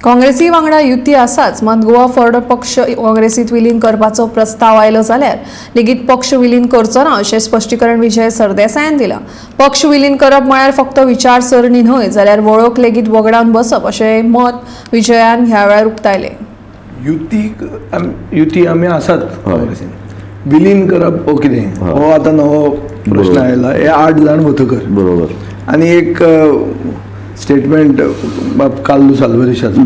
काँग्रेसी वांगडा युती आसाच, मात गोवा फॉरवर्ड पक्ष काँग्रेसीत विलीन करपाचो प्रस्ताव आयलो जाल्यार लेगीत पक्ष विलीन करचो ना अशें स्पश्टीकरण विजय सरदेसायान दिलां. पक्ष विलीन करप म्हळ्यार फक्त विचारसरणी न्हय जाल्यार वळख लेगीत वगडावन बसप अशें मत विजयान ह्या वेळार उक्तायलें. युतीक युती आमी आसात काँग्रेसीन. विलीन करप हो कितें हो आतां नवो प्रश्न आयला. हे 8 जाण वतकर आनी एक स्टेटमेंट बाब कार्लू साल्वरिशाचो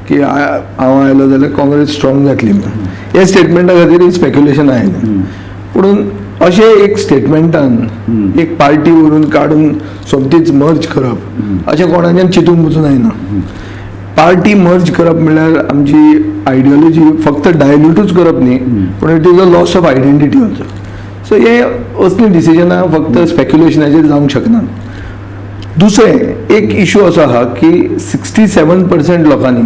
की हांव आयलो जाल्यार काँग्रेस स्ट्रॉंग जातली म्हणून, हे स्टेटमेंटा खातीर स्पेक्युलेशन आयलें. पूण अशें एक स्टेटमेंटान एक पार्टी व्हरून काडून सोमतीच मर्ज करप अशें कोणाच्यान चिंतूंक पसून जायना. पार्टी मर्ज करप म्हणल्यार आमची आयडियोलॉजी फक्त डायल्युटूच करप न्ही, पूण it is a loss of identity also. So हे असलीं डिसिजनां फक्त स्पेक्युलेशनाचेर जावंक शकना. दुसरें एक इशू असो आहा की 67% लोकांनी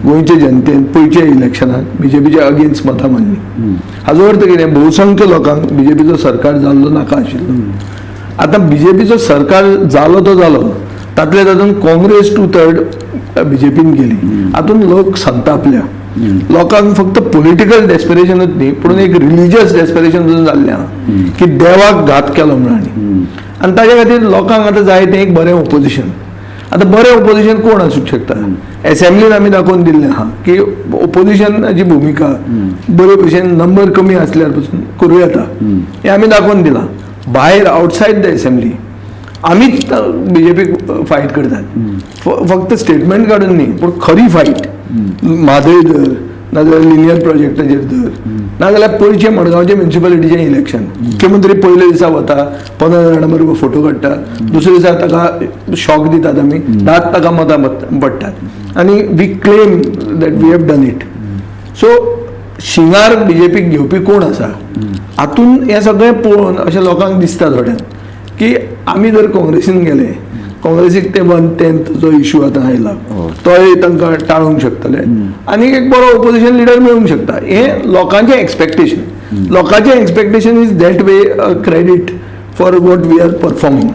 गोंयचे जनतेन पयच्या इलेक्शनाक बीजेपीच्या अगेन्स्ट मतां मारली. हाजो अर्थ कितें? बहुसंख्य लोकांक बीजेपीचो सरकार जाल्लो नाका आशिल्लो. आतां बीजेपीचो सरकार जालो तो जालो, तातले तातूंत काँग्रेस 2/3 बीजेपीन गेली. हातूंत लोक संतापल्या. लोकांक फक्त पॉलिटिकल डेस्पिरेशनूच न्ही, पूण एक रिलिजियस डेस्पिरेशन सुद्दां जाल्लें आहा की देवाक घात केलो म्हणून. आनी ताज्या खातीर लोकांक आतां जाय तें एक बरें ओपोजिशन. आतां बरें ओपोजिशन कोण आसूंक शकता? एसेंब्लीन आमी दाखोवन दिल्लें आहा की ओपोजिशनाची भुमिका बरे भशेन नंबर कमी आसल्यार पसून करूं येता, हें आमी दाखोवन दिलां. भायर आउटसायड the assembly आमीच बीजेपीक फायट करतात, फक्त स्टेटमेंट काडून न्ही, पूण खरी फायट. म्हादय धर, नाजाल्यार लिनियर प्रोजेक्टाचेर धर, नाजाल्यार पयरचें मडगांवचें म्युनिसिपालिटीचें इलेक्शन, मुख्यमंत्री पयले दिसा वता, 15 जाणां बरोबर फोटो काडटा, दुसऱ्या दिसा ताका शॉक दितात आमी, 10 ताका मतां पडटात आनी we claim that we have done it. So शिंगार बीजेपीक घेवपी कोण आसा? हातून हें सगळें पळोवन अशें लोकांक दिसता थोड्यांक की आमी जर काँग्रेसीन गेले, काँग्रेसीक ते 1/10 जो इशू आतां आयला तोय तांकां टाळूंक शकतले आनी एक बरो ओपोजिशन लिडर मेळूंक शकता. हें लोकांचें एक्सपेक्टेशन. लोकांचें expectation is that way credit for what we are performing.